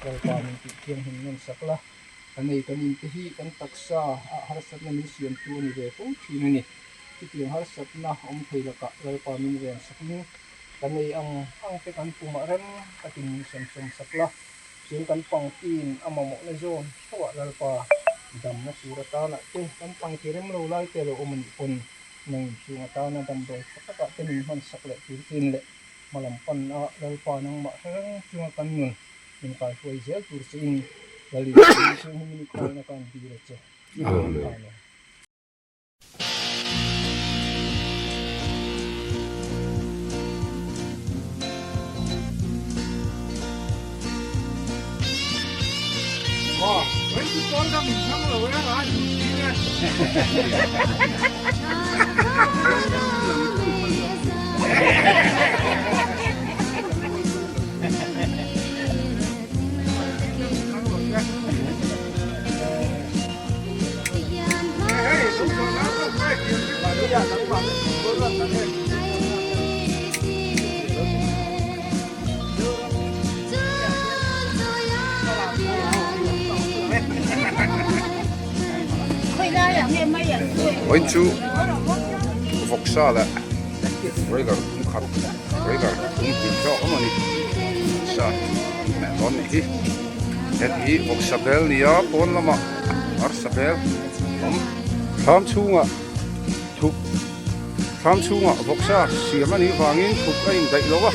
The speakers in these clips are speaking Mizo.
Lalpa min tih thianghlim nawn sak la, kan ei kan in te hi kan taksa ah harsatna min siamtu a ni ve fo thin a ni. Chutiang harsatna awm thei lakah Lalpa min ven sakin kan ei ang ang te kan pumah rem takin min sawmsawm sak la, chung kan pangtin a mamawhna zawn theuhah Lalpa damna tur atanah te kan pangti rem lo lai te lo awm a nih pawn nang inchhung atana damdawi tha takah te min hman sak leh tur chin leh hmalam pan a Lalpa nangmah hre reng chunga kan nun min kaihruai zel tur che in Lal Isua min chhung hi min i khalna kan dil a che. Amen. Vawiin chu vawksa leh broiler thum khat broiler thum hnih zawk a mawni sa hmeh dawn nih hi heti hi vawksa bel nia pawn lamah arsa bel awm thlam chhungah thup Thlam chhungah vawksa siam a nih vangin thup a indaih lo a,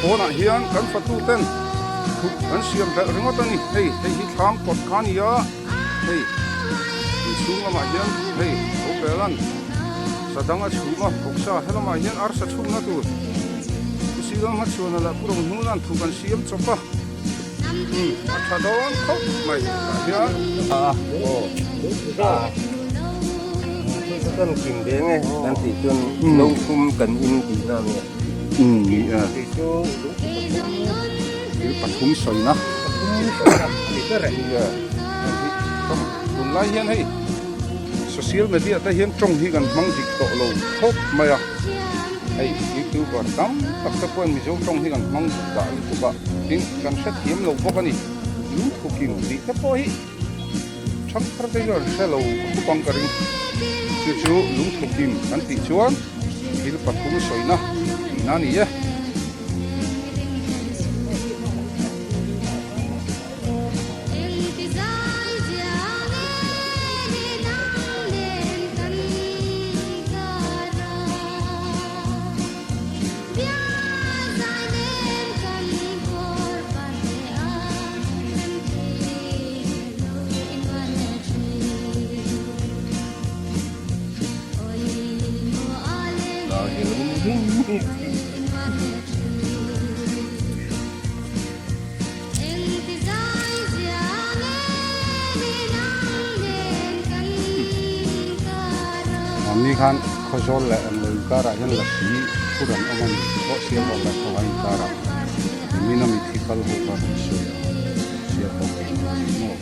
pawnah hian kan fatuten thup an siam belh ringawt a ni. Hei, hei hi thlam kawt kha a ni a, hei inchhung lamah hian hei lo pelan sa dang a chhum a, vawksa helamah hian arsa chhumna tur Pu Silam hmachhuana leh Pu Rohnuna'n thup an siam chawp a, umm a tha dawn khawp mai tah hian. Kan kim ve nge kan tih chuan no thum kan in tih na nge. Umm ni a. Thil pathum sawina. Nia tunlai hian hei social media te hian tawng hi kan hmang dik tawh lo khawp mai a. Hei youtuber tam tak te pawhin Mizo tawng hi kan hmang duh dah lutuk a, tin kan hrethiam lo bawk a ni. Lungthukin tih te pawh hi. Thang thar te hian hre lo khawp ang ka ring. Chu chu lungthukim kan tih chuan thil pathum sawina tihna a ni e. Mahni khan Khawzawl leh Anlo inkarah hian lasi phur an awm a ni pawh Sialhawk leh Khawhai inkarah nimin a mithi kal ho kha kan sawi a Sialhawk leh Anlo ni maw.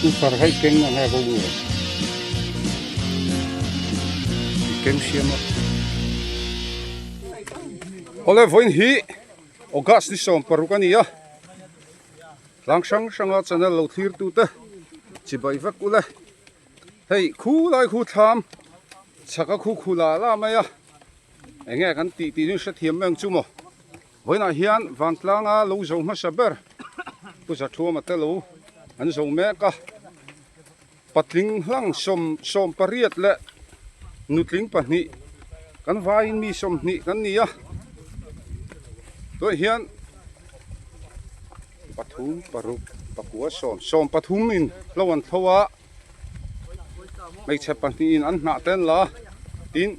Cooker hei keng ang e bo nge keng siam a. Awle vawiin hi August ni 16 a ni a, tlang hrang hranga channel lo thlir tute chibai vek ule. Hei khu lai khu thlam chhaka khu khu la la mai a, enge kan tih tih chu hrethiam mai ang chu maw. Vawiinah hian vantlanga lo zo hmasa ber Pu Zathuama te lo an zo mek a, patling hlang 18 leh nutling pahnih kan vaiin mi 20 kan ni a, tunah hian pathum paruk pakua sawm sawmpathum in hlo an thlo a, hmeichhe pahnihin an hnah te an la a, tin.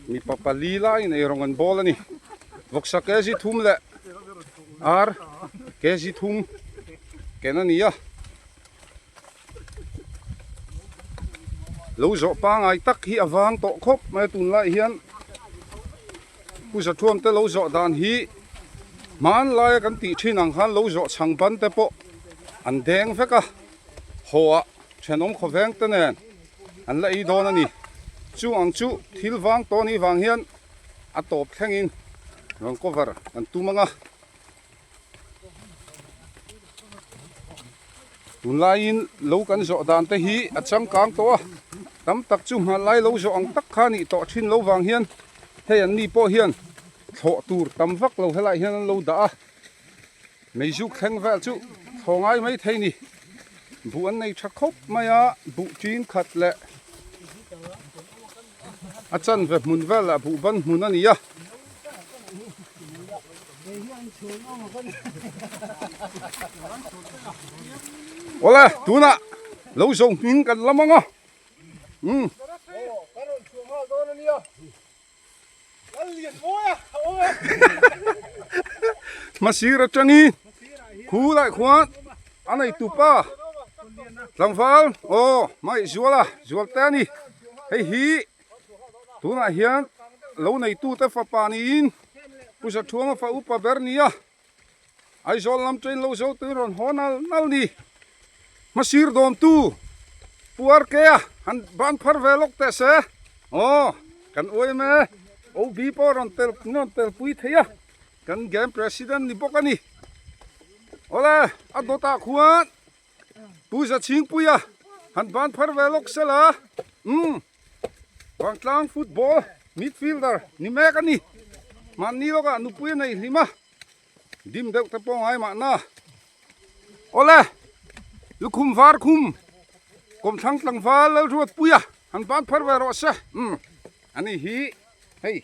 Mipa pali laiin eirawng an bawl a ni. Vawksa kg thum leh ar kg thum ken a ni a. Lo zawh pangai tak hi a vang tawh khawp mai a tunlai hian Pu Zathuam te lo zawh dan hi hmanlaia kan tih thin ang khan lo zawh chhang ban te pawh an deng vek a haw ah. Thenawm khawveng te nen an la ei dawn a ni. Chu ang chu thil vang tawh ni vang hian a tawp thlengin rawn cover kan tum ang a. Tunlaiin lo kan zawh dan te hi a changkang tawh a, tam tak chu hmanlai lo zawh ang tak kha nih tawh thin lo vang hian hei an ni pawh hian thlawh tur tam vak lo helaiah hian an lo dah a. Meizuk thleng vel chu thaw ngai mai thei ni. Buh an nei tha khawp mai a, buh tin khat leh a chanve hmun vel ah buh ban hmun a ni a. Awle tunah lo zo hming kan lam ang a. Umm. Hmasir atangin khulai khuan a nei tupa tlangval aw hmai zuala zual te a ni hei hi tunah hian lo neitute fapa niin Pu Zathuama fa upa ber nia Aizawl lam train lo zo tuin rawn haw nal nal ni. Hmasir dawmtu Pu Arkea han ban phar ve lawk teh se. Aw, kan uai em e. OB pawh rawn tel rawn tel pui thei a, kan game president ni bawk a ni. Awle, a dawtah khuan Pu Zachhingpuia han ban phar ve lawk se la. Umm, Vangtlang football midfielder ni mek a ni. Mahni lawkah nupui a nei hlim a. Dim deuh te pawh ngai mahna. Awle, lukhum var khum kawmthlang tlangval Lalruatpuia han ban phar ve rawh se. Umm, ani hi hei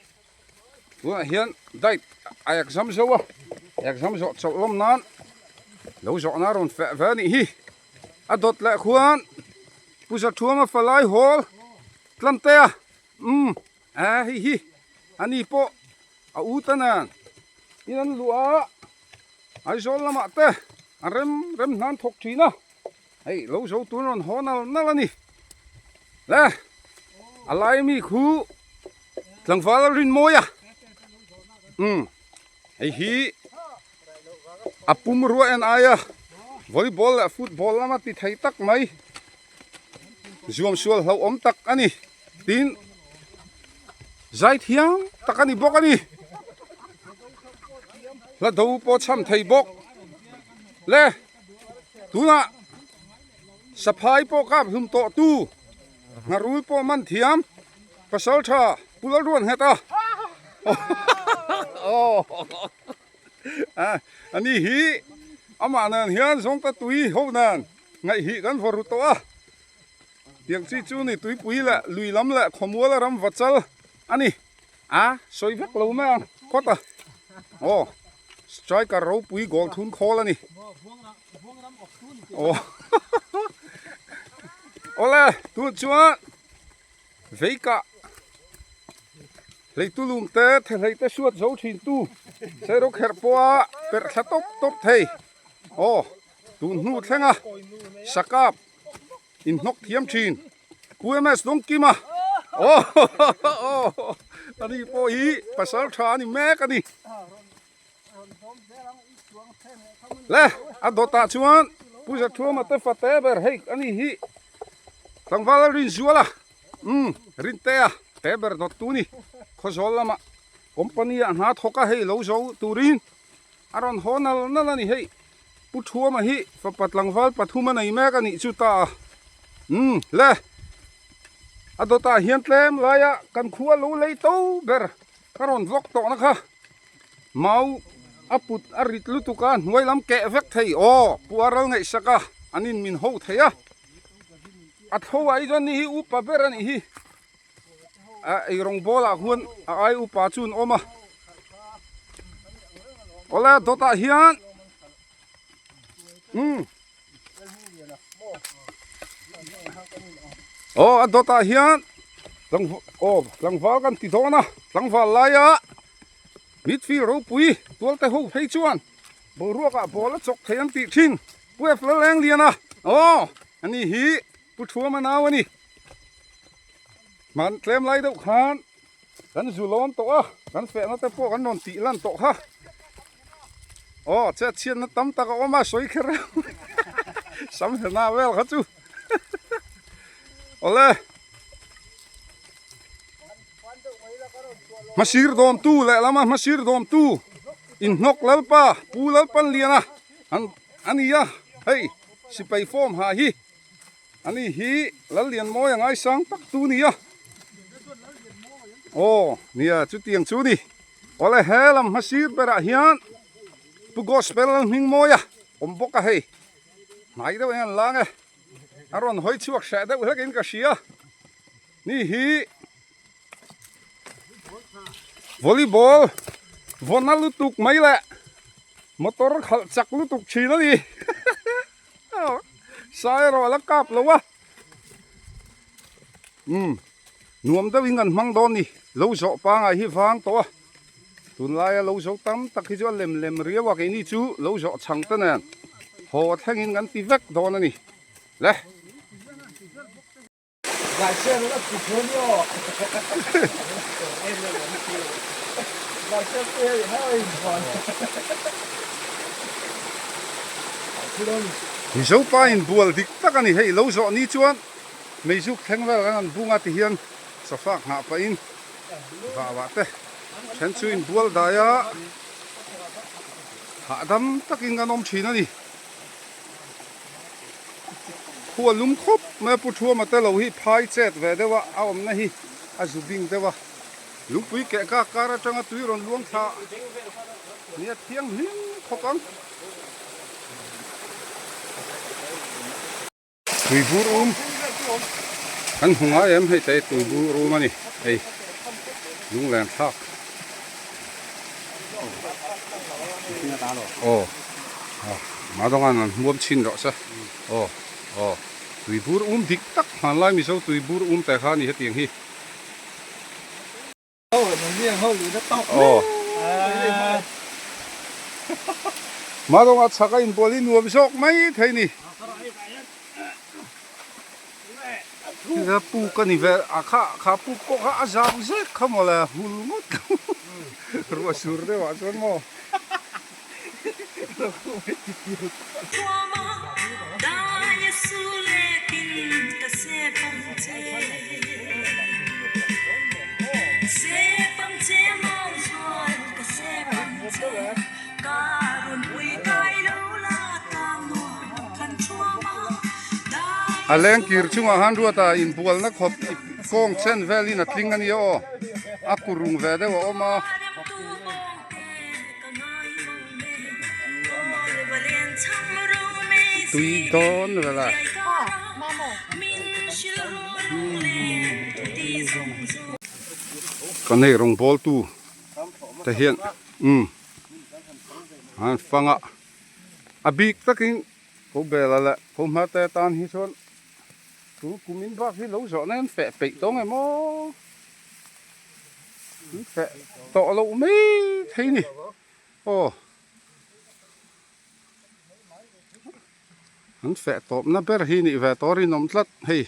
tunah hian diet a exam zo a, exam zawh chawlh lawm nan lo zawhna a rawn feh ve a nih hi. A dawt leh khuan Pu Zathuama Falai Hall Tlantea, umm, a hei hi ani pawh a u ta nen in an luh a Aizawl lamah te an rem rem hnan thawk thin a hei lo zo tun rawn haw nal nal a ni le a lai mi khu tlangval a rin mawi a umm hei hi a pum rua en aia volleyball leh football lama ti thei tak mai zuam sual hlauhawm tak a ni tin. Zai thiang tak a ni bawk a ni. Hla do pawh cham thei bawk. Le tunah saphai pawh kap hlum tawh tu ngharul pawh man thiam pasal tha Pu Lalruan nghet a. Ani hi amah nen hian zawngta tui ho nen ngaihhih kan vaw ru tawh a. Tiang chi chu ni tuipui leh lui lam leh khawmual a ram va chal a ni. A sawi vek lo mai ang phawt a. Aw striker ropui goal thun khawl a ni. Aw Awle tun chuan veikah hleitu lum te thehlei te suat zo thin tu sero kherh pawha perh thla tawp tawp thei. Aw tun hnu thlenga sakap. In hnawk thiam thin. Pu MS Dawngkima aw ani pawh hi pasal tha a ni mek a ni. Le a dawtah chuan Pu Zathuama te fate ber hei ani hi tlangval a rin zual a umm Rintea te ber dawt tu ni Khawzawl lama company ah hna thawk a hei lo zo turin a rawn haw nal nal a ni hei. Pu Thuama hi fapa tlangval pathum a nei mek a nih chu ta a. Umm le, a dawtah hian tlem laia kan khua lo lei to ber ka rawn vlog tawhna kha mau a put a rit lutuk a hnuai lam keh vek thei aw Pu Aral ngaihsak a an in min ho thei a a tho ah hi chuan ni hi upa ber a nih hi a eirawng ball ah khuan a ai upa chu an awm a awle dawt ah hian umm aw a dawt ah hian aw tlangval kan ti dawn a tlangval laia midfield ropui tual te ho phei chuan boruak ah ball a chawk thei an tih thin Pu F Lalengliana aw ani hi Pu Thuama nau a ni. Hman tlem lai deuh khan kan zu lawm tawh a, kan fehna te pawh kan rawn tih lan tawh kha. Aw, chet chhiatna tam tak a awm a, sawi kher reuh. Sam hena vel kha chu. Awle. Hmasir dawmtu lehlama hmasir dawmtu inhnawk Lalpa Pu Lalpanliana an a ni a, hei sipai form ha hi ani hi Lallianmawia ngaisang tak tu ni a. Aw nia chutiang chu ni. Awle he lam hmasir berah hian Pu Gospel Lalhmingmawia awm bawk a hei hnai deuh hian an lang e. A rawn hawi chhuak hreh deuh hlek in ka hria. Ni hi volleyball vawna lutuk mai leh motor khalh chak lutuk thin a ni. Sai erawh a la kap lo a. Umm nuam deuhin kan hmang dawn ni. Lo zawh pangai hi vang tawh a. Tunlaia lo zo tam tak hi chu a lem lem riau a keini chu lo zawh chhang te nen haw thlengin kan ti vek dawn a ni le. Mizopa in bual dik tak a ni hei lo zawh ni chuan meizuk thleng vel kan han bung a ti hian sofa nghah pahin Vah vah te then chu inbual dai a hahdam takin kan awm thin a ni. Khua lum khawp mai a pu Thuama te lo hi phai chet ve deuh a a awmna hi a zu bing deuh a lungpui keh kak kar atanga tui rawn luang thla nia thianghlim khawp ang. Tuibur um kan hmu ngai em hei te tuibur um a ni hei lunglen thlak aw mah dawngan an hmuam chhin rawh se aw aw tuibur um dik tak hmanlai mizo tuibur um te kha a ni hetiang hi. Hma dawnga chhak a inbual hi nuam zawk mai thei ni. Heta puk a ni ve a kha kha puk pawh kha a zau zek kha mawle hmul ngawt ruah sur deuh ah chuan maw. A lengkir chungah han ruata inbualna khawp kawng chen velin a tling a nia aw a kurung ve deuh a awm a. Tui dawn vel a. Kan hei rawngbawl tu te hian umm an fang a a bik takin ko bela leh ko hma te tan hi chuan chu kumin bak hi lo zawh na an feh peih tawng em aw. An feh tawh loh mai thei ni aw an feh tawpna ber hi nih ve tawh rinawm tlat hei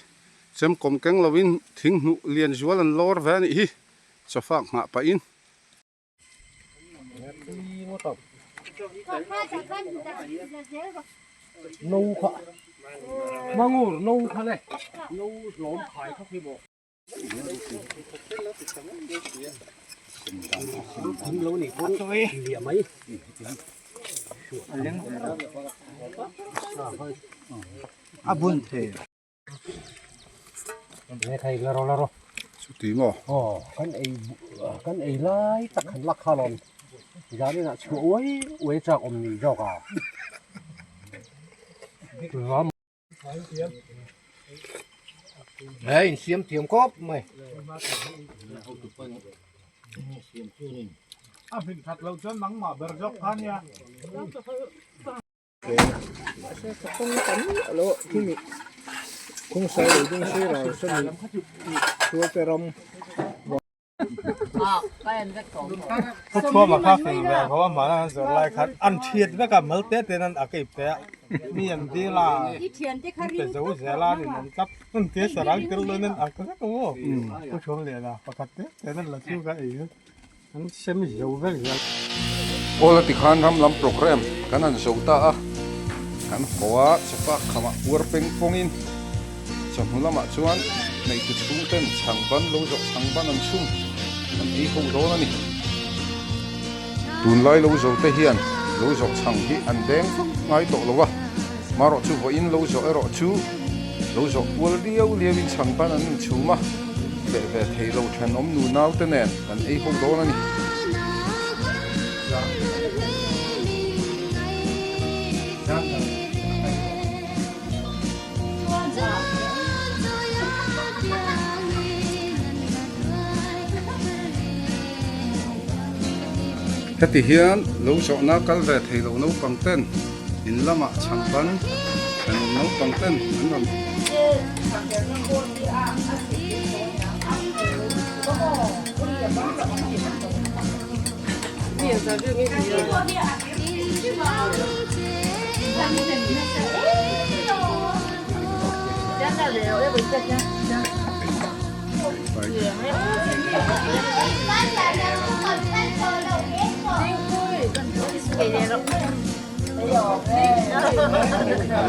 chemkawm keng lovin thing hnuh lian zual an lawr ve a nih hi chawfak nghah pahin. Chuti maw? Hei insiam thiam khawp mai. A hmin that loh chuan nangmah ber zawk kha nia. Mahse ka kawng tam miah lo khimi khawngsa lei ding sirah sawmi tualte ram. Thuama kha fel ve ko a hmana an zawrh lai khan an thiat vek a mal te ten an ak ip te a mi an dil a an pe zo zel a an in awm tlat an tia sarang tel dawn an ak vek a maw pu thuam leh la pakhat te ten an la chu ka ei an sem zo vek zel. Aw la tikhan ram lam program kan han zo ta a, kan haw a chawpa khamah puar peng pawngin. Chawhnu lamah chuan neihtu chhungten chhang ban lo zawh chhang ban an chhum an ei ho dawn a ni. Tunlai lo zo te hian lo zawh chhang hi an deng vak ngai tawh lo a, marawh chu vawiin lo zawh erawh chu lo zawh pual liau liau in chhang ban an inchhum a, feh ve thei lo thenawm nu nau te nen kan ei ho dawn a ni. Heti hian lo zawhna kal ve thei lo naupang ten in lamah chhangban thenawm naupang ten an rawn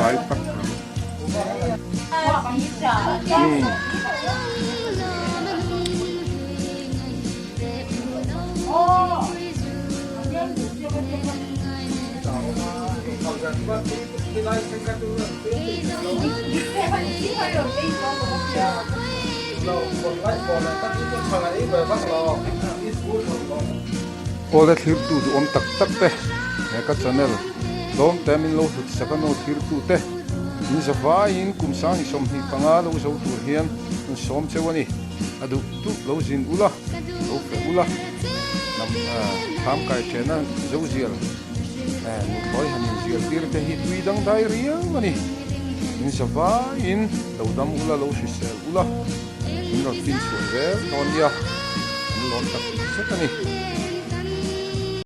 Lai tak Awle thlirtu duhawm tak tak te he ka channel tlawm te min lo hlut sak a no thlirtu te in zavaiin kum sang 25 lo zo tur hian an sawm cheu a ni a duh duh lo zin ula lo feh ula hnam thlam kai thena zo zial nuthlawi han inzial tir te hi tui dang dai riau a ni in zavaiin lo dam ula lo hrisel ula min rawn fin chhuah zel dawn nia an lawm tak zet a ni.